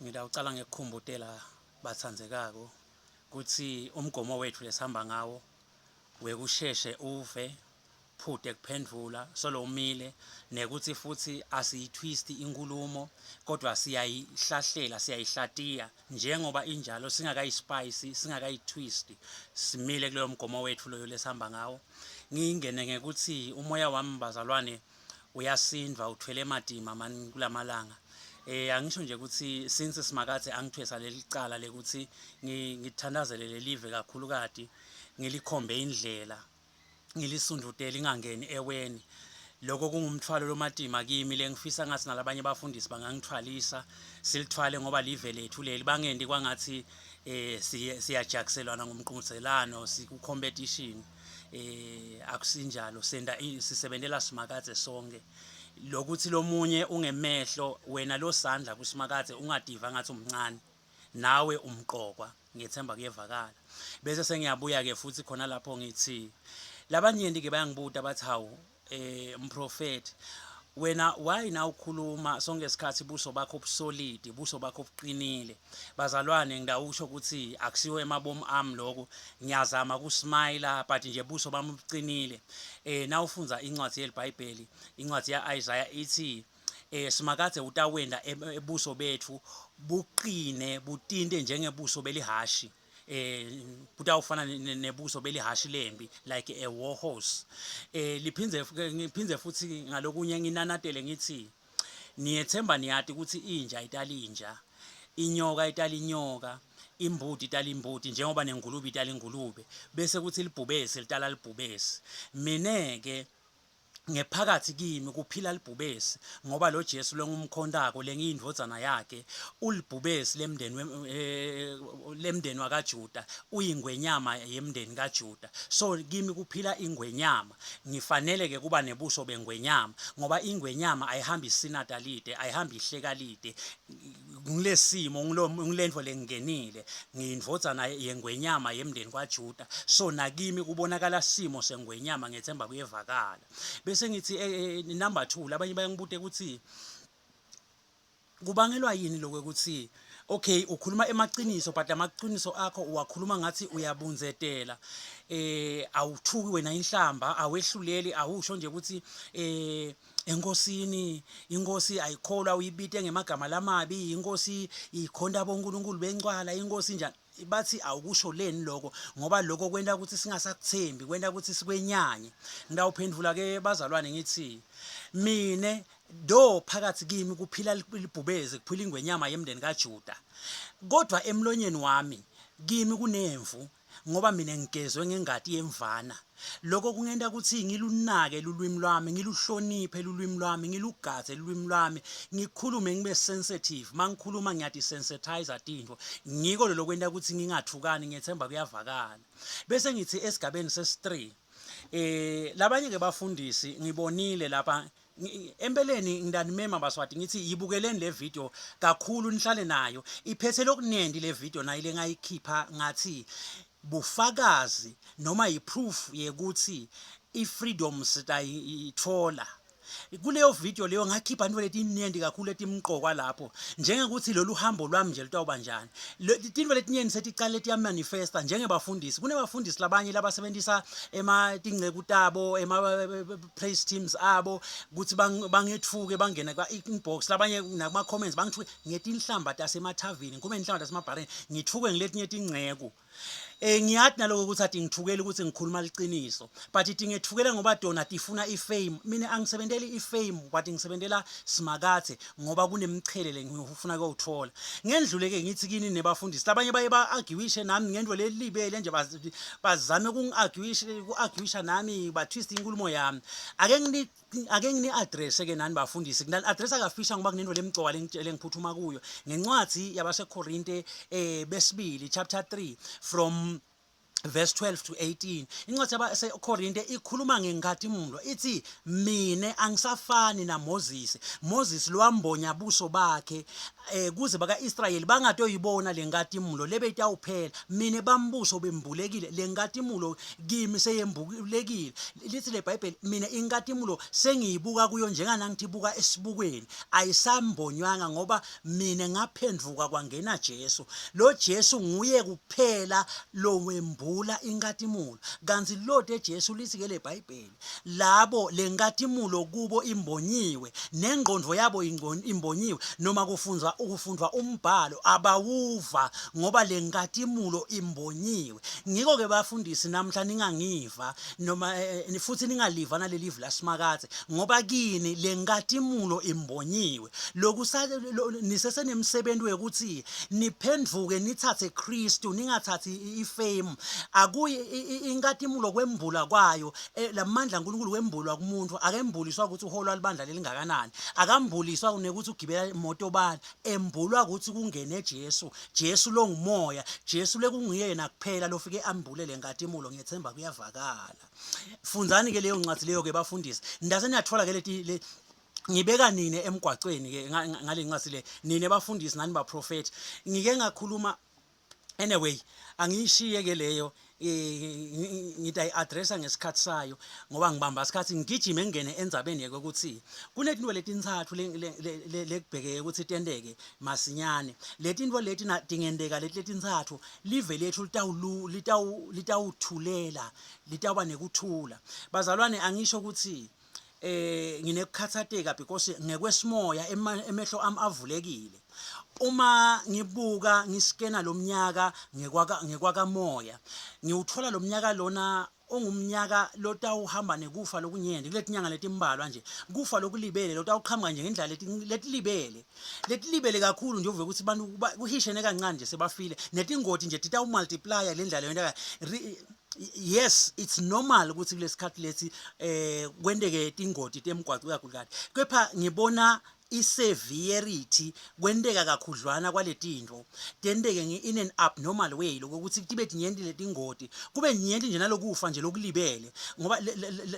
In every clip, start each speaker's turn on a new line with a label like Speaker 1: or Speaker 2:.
Speaker 1: Ngitawucala ngekukhumbutela batsandzekako kutsi umgomo wetfu lesihamba ngawo wekusheshe uve phute kuphendvula solo umile nekutsi futsi asiyithwisti inkhulumo kodvwa siyayihlahlela siyayihlatiya njengoba injalo singakayispayisi singakayithwisti simile kuloyo mgomo wetfu loyo lesihamba ngawo. Ngingene ngekutsi umoya wami bazalwane uyasindvwa uthwele matima mani kulamalanga. Angisho nje ukuthi since Simakadze angithwesa lelicala lekuthi ngithandazele lelive kakhulukati ngilikhombe indlela ngilisundvutele ingangeni eweni. Lokho kungumthwalo lomatima kimi lengifisa ngathi nalabanye bafundisi bangangithwalisa silithwale ngoba live lethu leli bangendi kwangathi siyajakiselwana ngomqhudelano siku competition. Akusinjalo senda sisebentela Simakadze sonke. Lokuthi lomunye ungemehlo wena losandla kuSimakadze ungativa ngathi umncane nawe umqokwa ngiyethemba kuyevakala. Bese sengiyabuya ke futhi khona lapho ngithi labanyenti ke bayangibuta bathi hawu mprofeti wena why na ukhuluma sonke isikhathi buso bakho busolid buso bakho buqinile. Bazalwane ngidawusho ukuthi akusiwo emabomu ami lokho ngiyazama kusmile but nje buso bami buqinile. Nawufundza incwadi yeBhayibheli incwadi ya Isaiah ithi Simakadze utawenda ebuso bethu buqine butinte njengebuso belihashi kutawufana nebuso belihashi lembi like a war horse. Liphindze ngiphindze futhi ngalokunye nginanatele ngithi niyethemba niyati ukuthi inja italinja inyoka italinyoka imbuti itala imbuti njengoba nengulube itala ingulube bese kuthi libhubesi litala libhubesi. Mine ke ngephakathi kimi kuphila libhubesi ngoba lo Jesu lengumkhontako lengiyindvodzana yakhe ulibhubesi lemndeni lemndeni wakaJuda uyingwenyama yemndeni kaJuda. So kimi kuphila ingwenyama ngifanele ke kuba nebuso bengwenyama ngoba ingwenyama ayihambi isinata lide ayihambi ihleka lide. Ngilesimo ngilentfo lengingenile ngiyindvodzana yengwenyama yemndeni kwaJuda so nakimi kubonakala simo sengwenyama ngethemba kuyevakala. Bese ngithi number 2 labanye bayangibuta ukuthi kubangelwa yini lokho ukuthi okay ukhuluma emaqiniso but amaqiniso akho uwakhuluma ngathi uyabunzetela awuthuki wena inhlamba awehluleli awusho nje ukuthi enkosini inkosi ayikholwa uyibite ngemagama lamabi inkosi ikhonta bonkulunkulu bencwala inkosi njani bathi awukusho leni lokho ngoba lokho kwenta ukuthi singasakuthembi kwenta ukuthi sikwenyanye. Ngitawuphendvula ke bazalwane ngithi mine do phakathi kimi kuphila libhubezi kuphila ingwenyama yemndeni kaJuda kodwa emlonyeni wami kimi kunemvu ngoba mina ngigezwe ngengati yemvana. Lokho kungenta ukuthi ngilunake lulwimi lwami ngiluhloniphe lulwimi lwami ngilugadze lulwimi lwami ngikhulume ngibe sensitive. Mangikhuluma ngiyati-sensitize tintfo ngiko lolo kwenta ukuthi ngingathukani ngiyethemba kuyavakala. Bese ngithi esigabeni sesi-3 labanye ke bafundisi ngibonile lapha empeleni ngidanimema baswati ngithi yibukeleni le video kakhulu nihlale nayo iphethe lokunendi le video nayo lengayikhipha ngathi bufakazi noma yiproof yekuthi i-freedom sitayithola. Kuleyo video leyo ngakhipha into letiningi kakhulu etimqokwa lapho njengekuthi lolu hambo lwami nje lutawuba njani. Tintfo letinyenti seticale tiyamanifesta njengebafundisi. Kunebafundisi labanye labasebentisa ema tinceku tabo ema praise teams abo ukuthi bangethuke bangene kwa inbox labanye nakuma comments bangithuke ngetinhlamba tasemathaveni ngikhulume ngetinhlamba tasemabhareni ngithuke ngiletinye tinceku. Ngiyati naloko ukuthi ati ngithukela ukuthi ngikhuluma liqiniso but tingethukela ngoba tona tifuna ifame. Mina angisebenteli ifame but ngisebentela Simakadze ngoba kunemchele lengifuna kuyowuthola. Ngendlule ke ngithi kini nebafundisi labanye baye ba-arguishe nami ngento lelibele nje bazame kungi-arguisha ku-arguisha nami batwist inkulumo yami. Ake ngini ake ngini-address ke nani bafundisi ngani-addressa kafisha ngoba kunento lemcoka lengiphuthuma kuyo ngencwadi yabaseKorinte besibili chapter 3 from Verse 12 to 18 incwadi yabaseKorinte ikhuluma ngenkhatimulo ithi mine angisafani naMoses. Moses lwambonya buso bakhe kuze bakaIsrayeli bangatoyibona lenkatimulo lebeyitawuphela. Mine bambuso bembulekile lenkatimulo kimi seyembulekile. Lithi leBhayibheli mina inkatimulo sengiyibuka kuyo njenganangithibuka esibukweni, ayisambonywanga ngoba Mina ngaphendvuka kwangena Jesu. Lo Jesu nguye kuphela lowembula inkhatimulo. Kantsi lote Jesu litsi ke leBhayibheli, labo lenkhatimulo kubo imbonyiwe, nengqondvo yabo imbonyiwe, noma kufundza kufundvwa umbhalo abawuva ngoba lenkhatimulo imbonyiwe. Ngiko ke bafundisi namhla ningangiva noma futsi ningaliva nalelivi laSimakadze ngoba kini lenkhatimulo imbonyiwe. Lokusa nisesenemsebenzi wekuthi niphendvuke nithathe Kristu, ningathathi ifame. Akuyi inkatimulo kwembula kwayo, lamandla kaNkulunkulu wembulwa kumuntu, akembuliswa ukuthi uholwa libandla lelingakanani, akambuliswa nekuthi ugibela imoto bani, embulwa ukuthi kungene Jesu, Jesu longumoya, Jesu lekunguyena kuphela lofike ambule lenkatimulo. Ngiyethemba kuyavakala. Fundzani ke leyo ncwadi leyo ke bafundisi, ndase niyathola ke leti ngibeka nine emgwacweni ke ngale ncwadi le, nine bafundisi nani baprofeti. Ngike ngakhuluma, anyway angiyishiye ke leyo, ngitayi-addressa ngesikhathi sayo ngoba ngibamba isikhathi ngigijime ngingene endzabeni yekwekuthi kunetinto letintsatfu lekubhekeke ukuthi tenteke masinyane. Letinto leti tingenteka leti letintsatfu, live lethu litawuthulela, litawuba nekuthula. Bazalwane, angisho ukuthi nginekukhathateka because ngekwesimoya emehlo ami avulekile. Uma ngibuka ngiskena lomnyaka ngekwakamoya, ngiwuthola lomnyaka lona ungumnyaka lotawuhamba nekufa lokunyenti kuletinyanga letimbalwa nje, kufa lokulibele lotawuqhamuka nje ngendlela letilibele letilibele kakhulu nje, uve ukuthi abantu kuhishene kancane nje sebafile, netingoti nje titawumultiplya le ndlela yenteka. Yes, it's normal ukuthi kulesikhathi lesi kwenteke tingoti temgwaco kakhulukazi, kepha ngibona i-severity kwenteka kakhudlwana kwaletinto tenteke in an abnormal way, lokuthi tibe tinyenti letingoti, kube nyenti nje nalokufa nje lokulibele, ngoba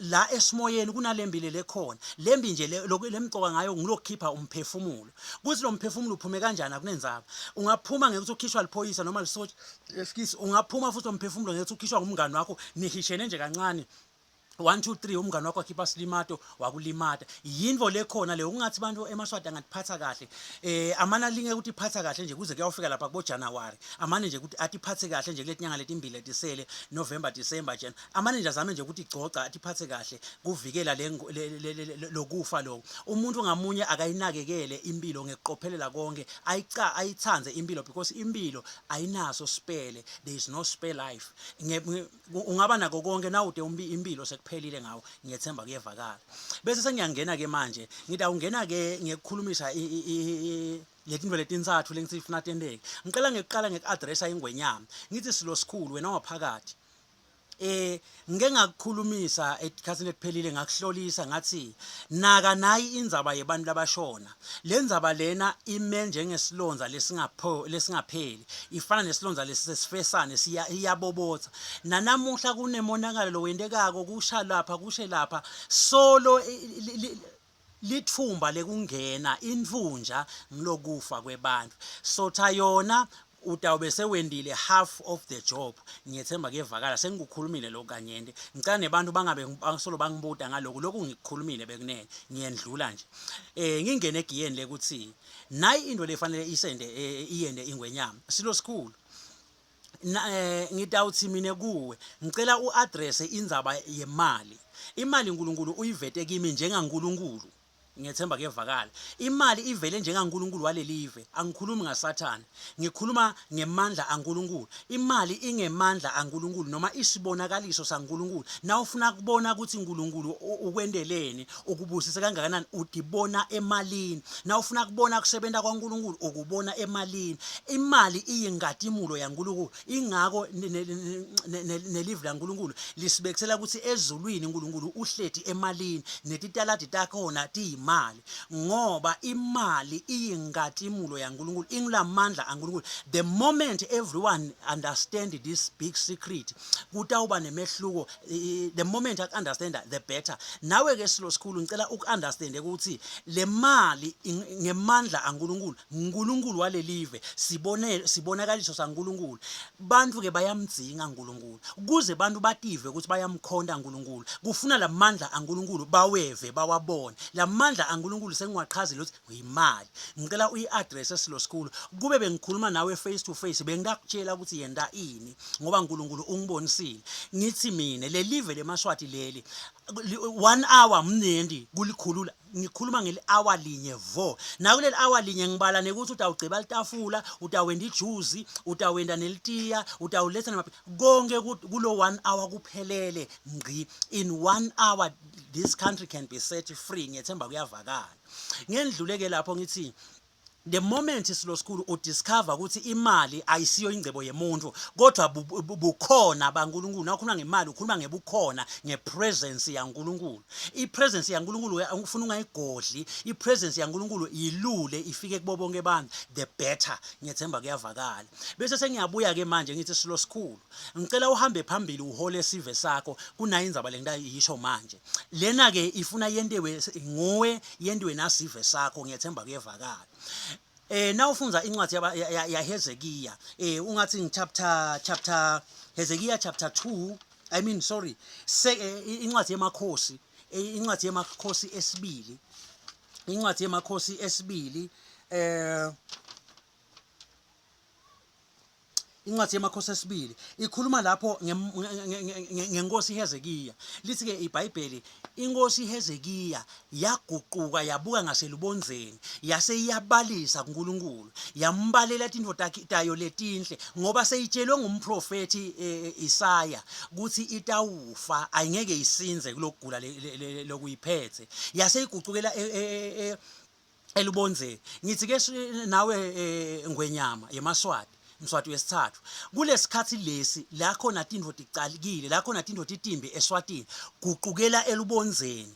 Speaker 1: la esimoyeni kunalembi lekhona lembi nje lemcoka ngayo ngilokukhipha umphefumulo. Kuthi lo mphefumulo uphume kanjani akunenzaba, ungaphuma ngekuthi ukhishwa liphoyisa noma lisotsha, excuse, ungaphuma futhi umphefumulo ngekuthi ukhishwa ngumngani wakho, nihishene nje kancane 1 2 3, umngani wakho akhipha silimato wakulimata. Yinto lekhona leyo ungathi bantu emaSwati angatiphatha kahle, amana linge ukuthi iphatha kahle nje kuze kuyawufika lapha kubo January, amane nje ukuthi atiphathe kahle nje kuletinyanga letimbili letisele, November, December, Jan, amane nje azame nje ukuthi igcogca atiphathe kahle kuvikela le lokufa lokho. Umuntu ngamunye akayinakekele impilo ngekuqophelela konke, ayica ayithandze impilo because impilo ayinaso spele, there is no spare life. Ungaba nako konke nawude impilo sekuphelile ngawo. Ngiyethemba kuyevakala. Bese sengiyangena ke manje, ngitawungena ke ngekukhulumisa letinto letintsatfu lengithi ifuna tenteke. Ngicela ngekuqala ngeku-addressa ingwenyama, ngithi silo sikhulu wena waphakathi, ngike ngakukhulumisa etikhatsini letiphelile, ngakuhlolisa ngathi naka nayi indzaba yebantu labashona. Le ndzaba lena ime njengesilonza lesingapho lesingapheli, ifana nesilonza lesisesifesane, siya iyabobotha. Nanamuhla kunemonakalo lowentekako, kusha lapha kushe lapha, solo lithumba lekungena intfunja ngilokufa kwebantfu. Sotha yona utawube sewendile half of the job. Ngiyethemba kuyevakala, sengikukhulumile lokhu kanyenti. Ngicela nebantu bangabe solo bangibuta ngaloku, lokhu ngikukhulumile bekunene, ngiyendlula nje. Ngingene egiyeni lekuthi nayi into lefanele isende iyende ingwenyama silo sikhulu. Ngitawuthi mina kuwe ngicela uaddress indzaba yemali. Imali uNkulunkulu uyivete kimi njengaNkulunkulu. Ngiyethemba kuyevakala. Imali ivele njengaNkulunkulu walelive. Angikhulumi ngaSathane, ngikhuluma ngemandla aNkulunkulu. Imali ingemandla aNkulunkulu noma isibonakaliso saNkulunkulu. Nawufuna kubona ukuthi uNkulunkulu ukwenteleni, ukubusise kangakanani, udibona emalini. Nawufuna kubona kusebenta kwaNkulunkulu, ukubona emalini. Imali iyinkatimulo yaNkulunkulu. Ingako nelivi laNkulunkulu lisibekisela ukuthi ezulwini uNkulunkulu uhleti emalini, netitaladi takhona tiyimali. imali ngoba imali iyinkatimulo yaNkulunkulu, ingulamandla aNkulunkulu. The moment everyone understand this big secret, kutawuba nemehluko. The moment aku-understanda, the better. Nawe ke silo sikhulu, ngicela uku-understande ukuthi le mali ngemandla aNkulunkulu, uNkulunkulu walelive, sibone sibonakaliso saNkulunkulu. Bantu ke bayamdzinga uNkulunkulu. Kuze bantu bative ukuthi bayamkhonta uNkulunkulu, kufuna lamandla aNkulunkulu baweve, bawabone. Lamandla aNkulunkulu sengiwachazile ukuthi imali. Ngicela uyi-address silo sikhulu. Kube bengikhuluma nawe face to face, bengakutshela ukuthi yenta ini, ngoba uNkulunkulu ungibonisile. Ngithi mina lelive lemaswati leli, 1 hour mnendi kulikhulula. Ngikhuluma ngeli hour linye vo. Nakuleli hour linye ngibala nekuthi utawugceba litafula, utawenda ijuzi, utawenda nelitiya, utawuletha nama, konke kulo 1 hour kuphelele ngci. In 1 hour this country can be set free. Ngiyethemba kuyavakala. Ngendlule ke lapho, ngithi the moment silo sikhulu udiscover ukuthi imali ayisiyo ingcebo yemuntu, kodwa bukhona baNkulunkulu. Nawukhuluma ngemali ukhuluma ngebukhona, ngepresence yaNkulunkulu. Ipresence yaNkulunkulu ufuna ungayigodli. Ipresence yaNkulunkulu yilule ifike kubo bonke abantu, the better. Ngiyethemba kuyavakala. Bese sengiyabuya ke manje, ngithi silo sikhulu, ngicela uhambe phambili, uhole sive sakho kunayo indzaba lengitayisho manje. Lena ke ifuna yentiwe nguwe, yentiwe nasive sakho. Ngiyethemba kuyevakala. Nawufundza incwadi ya Hezekiah, ungathi chapter Hezekiah chapter 2, I mean, sorry, incwadi yemakhosi, incwadi yemakhosi esibili, incwadi yemakhosi esibili, incwadi yemakhosi esibili ikhuluma lapho ngenkosi Hezekiya. Lithi ke iBhayibheli, inkosi Hezekiya yaguquka, yabuka ngaselubondzeni, yase iyabalisa kuNkulunkulu, yambalela tintfo tayo letinhle, ngoba seyitshelwe ngumprofethi Isaya ukuthi itawufa, ayingeke isinze kulokugula lokuyiphethe. Yase igucukela elubondzeni. Ngithi ke nawe ngwenyama yemaswati, Mswati wesithathu, kulesikhathi lesi la khona tintfo ticalikile, la khona tintfo titimbi eSwatini, guqukela elubondzeni.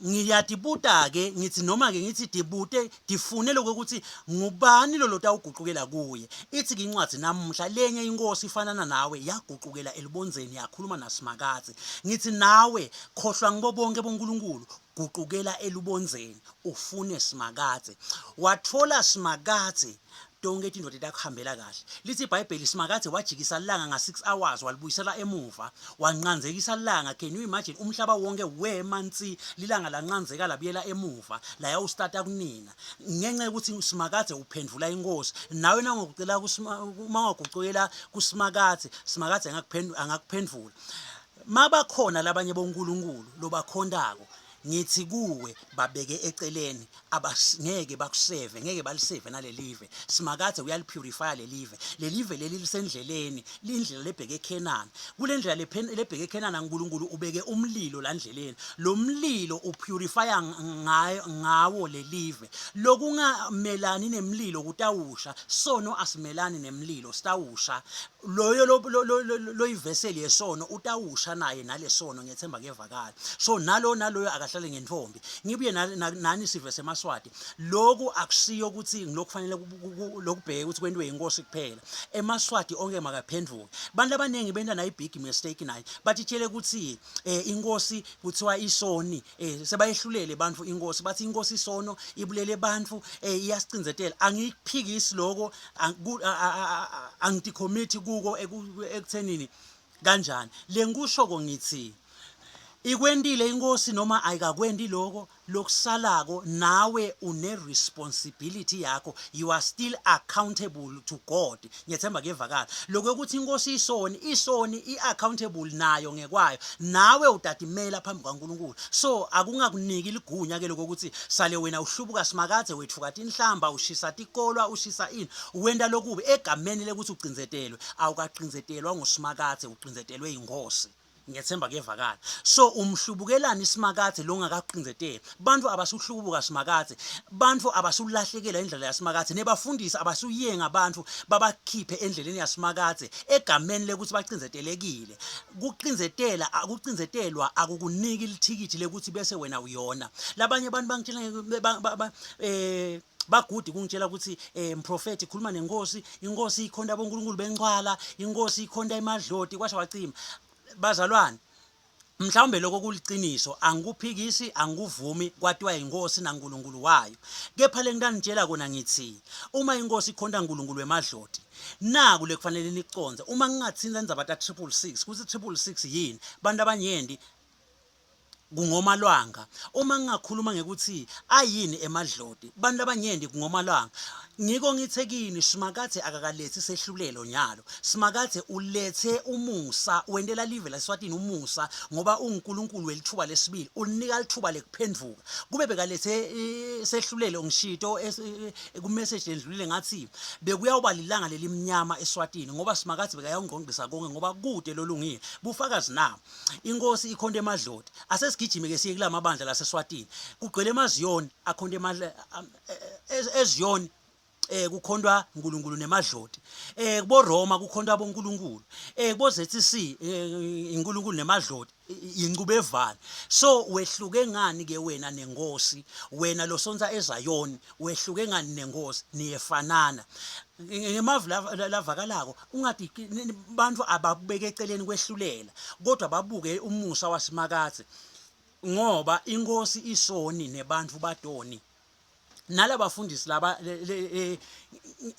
Speaker 1: Ngiyatibuta ke ngithi, noma ke ngithi dibute, difune lokuthi ngubani lo lotawuguqukela kuye. Ithi ke incwadi namuhla, lenye inkosi ifanana nawe yaguqukela elubondzeni, yakhuluma naSimakadze. Ngithi nawe, khohlwa ngibo bonke boNkulunkulu, guqukela elubondzeni, ufune Simakadze. Watfola Simakadze, tonke tintfo titakuhambela kahle. Lithi iBhayibheli, Simakadze wajikisa lilanga nga-6 hours, walibuyisela emuva, wanqanzekisa lilanga. Can you imagine? Umhlaba wonke wema nsi, lilanga lanqanzeka labuyela emuva, layawustata kunina, ngenxa yokuthi Simakadze uphendvula inkosi. Nawe nawungagucela, uma ungagucukela kuSimakadze, Simakadze angakuphendvula. Mabakhona labanye bonkulunkulu lobakhontako, ngithi kuwe babeke eceleni, abangeke bakuseve, ngeke baliseve nalelive. Simakadze uyalipurifya lelive. Lelive leli lisendleleni, lindlela lebheke eKhenana. Kule ndlela lebheke eKhenana, uNkulunkulu ubeke umlilo la ndleleni. Lo mlilo upurifya ngawo lelive. Lokungamelani nemlilo kutawusha. Sono asimelani nemlilo, sitawusha. Loyo loyiveseli yesono utawusha naye nalesono. Ngiyethemba kuyevakala. So nalo naloyo akahlale ngentombi. Ngibuye nani sive semaswati, loku akusiyo ukuthi ngilokufanele lokubheke ukuthi kwentiwe inkosi kuphela. Emaswati onke makaphenduke. Bantu abaningi benta nayo i-big mistake nayo, batitshele ukuthi inkosi kuthiwa isoni, sebayehlulele bantu inkosi, bathi inkosi isono, ibulele bantu, iyasicindzetela. Angikuphikisi lokho, angiticommit kuko ekuthenini kanjani. Lengikushoko ngithi, ikwentile inkosi noma ayikakwenti, lokho lokusalako nawe une responsibility yakho. You are still accountable to God. Ngiyethemba kuyevakala lokho ukuthi inkosi isoni, isoni i-accountable nayo ngekwayo, nawe utatimela phambi kwaNkulunkulu. So akungakuniki ligunya ke lokho ukuthi sale wena uhlubuka Simakadze, wetfuka tinhlamba, ushisa tikolwa, ushisa ini, wenta lokubi egameni lekuthi ucindzetelwe. Awukacindzetelwa nguSimakadze, ucindzetelwe inkosi. Ngiyethemba kuyevakala. So umhlubukelani Simakadze longakaqinzeteli? Bantfu abasuhlubuka Simakadze, bantfu abasulahlekela indlela yaSimakadze, nebafundisi abasuyenga bantfu babakhiphe endleleni yaSimakadze egameni lekutsi bacindzetelekile. Kucindzetela kucindzetelwa akukuniki lithikithi lekutsi bese wena uyona. Labanye abantu bangitshela eh bagudi kungitshela ukuthi eh mprofeti khuluma nenkosi, inkosi ikhonta bonkulunkulu bencwala, inkosi ikhonta emadloti kwasha kwacima. Bazalwane, mhlawumbe lokho kuliciniso, angikuphikisi, angikuvumi, kwatiwa inkosi naNkulunkulu wayo. Kepha lengitanitshela kona ngitsi, uma inkosi ikhonta uNkulunkulu wemadloti, naku lekufanele nikucondze, uma ngingatsintsa indzaba ta 666, kutsi 666 yini, bantu abanyenti kungomalwanga. Uma ngingakhuluma ngekutsi ayini emadloti, bantu labanyenti kungomalwanga. Ngiko ngitse kini, Simakadze akakaletsi sehlulelo nyalo. Simakadze uletse umusa, wentela live laseSwatini umusa ngoba unguNkulunkulu welitfuba lesibili, ulinika litfuba lekuphendvuka. Kube bekaletse sehlulelo ngishito ku-message lendlulile ngatsi bekuyawuba lilanga lelimnyama eSwatini ngoba Simakadze bekayawungqongqisa konke ngoba kute lolungile. Bufakazi nabo. Inkosi ikhonta emadloti. Asesigijime ke siye kulamabandla laseSwatini. Kugcwele emaZiyoni akhonta eZiyoni kukhontwa uNkulunkulu nemadloti. Kubo Roma kukhontwa aboNkulunkulu. Kubo ZCC uNkulunkulu nemadloti incubevane. So wehluke ngani ke wena nenkosi? Wena losontsa eZayoni wehluke ngani nenkosi? Niyefanana. Ngemavi lavakalako ungati bantfu ababeke eceleni kwehlulela kodwa babuke umusa waSimakadze ngoba inkosi isoni nebantfu batoni. Nalabafundisi laba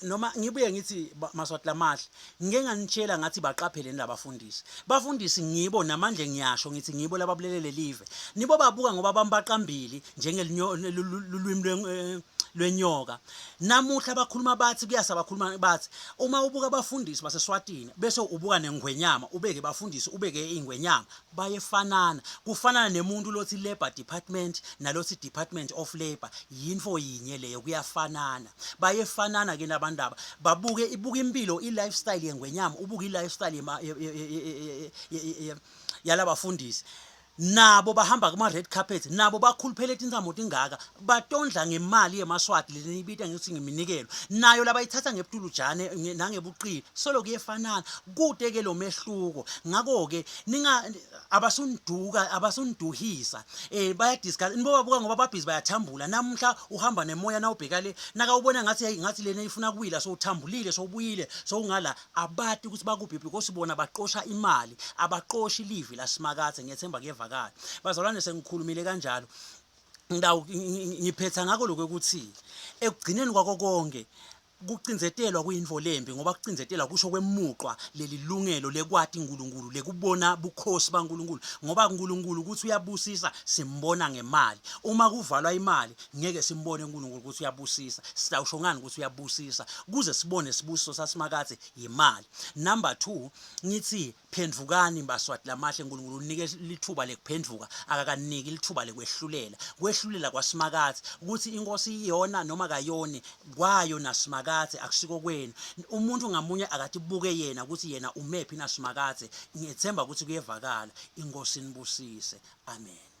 Speaker 1: noma ngibuye ngithi Maswati lamahle ngike nganitshela ngathi baqapheleni labafundisi. Bafundisi ngibo namandla ngiyasho ngithi ngibo lababulele lelive. Nibo babuka ngoba bambaqambili njengelulwimi lwenyoka. Namuhla bakhuluma bathi kuyasa bakhuluma bathi uma ubuka abafundisi baseSwatini bese ubuka nengwenyama ubeke bafundisi ubeke ingwenyama bayefanana. Kufanana nemuntu lothi Labour Department nalothi Department of Labour yinto yinye leyo kuyafanana. Bayefanana ke labantu laba babuke ibuka impilo i-lifestyle yengwenyama ubuke i-lifestyle yalabafundisi. Nabo bahamba kuma red carpet nabo bakhuluphele tintsamo tingaka batondla ngemali yemaswati leniyibita ngekutsi ngiminikelo nayo labayithatha ngebutulujane nangebuqili solo kuyefanana kute ke lo mehluko ngako-ke ninga abasunduka abasunduhisa bayadiscuss nibobabuka ngoba babhizi bayathambula namuhla uhamba nemoya nawubheka le nakawubona ngathi hey ngathi lena ifuna kuwila sowuthambulile sowubuyile sowungala Abati ukuthi bakuphi because bona baqosha imali, abaqoshi livi laSimakadze. Ngiyethemba kuyevakala. Bazalwane sengikhulumile kanjalo. Ngitawu ngiphetha ngako lokho ukuthi ekugcineni kwako konke kucindzetelwa kuyintfo lembi ngoba kucindzetelwa kusho kwemuqwa leli lungelo lekwati uNkulunkulu lekubona bukhosi baNkulunkulu ngoba uNkulunkulu ukuthi uyabusisa simbona ngemali uma kuvalwa imali Ngeke simbone uNkulunkulu ukuthi uyabusisa. Sitawusho ngani ukuthi uyabusisa? Kuze sibone sibusiso saSimakadze yimali. Number 2 ngithi phendvukani Baswati lamahle uNkulunkulu unike lithuba lekuphendvuka akakaniki lithuba lekwehlulela. Kwehlulela kwaSimakadze ukuthi inkosi iyona noma kayoni kwayo naSimakadze akusiko kwenu. Umuntu ngamunye akatibuke yena ukuthi yena umephi naSimakadze. Ngiyethemba ukuthi kuyevakala. Inkosi inibusise. Amen.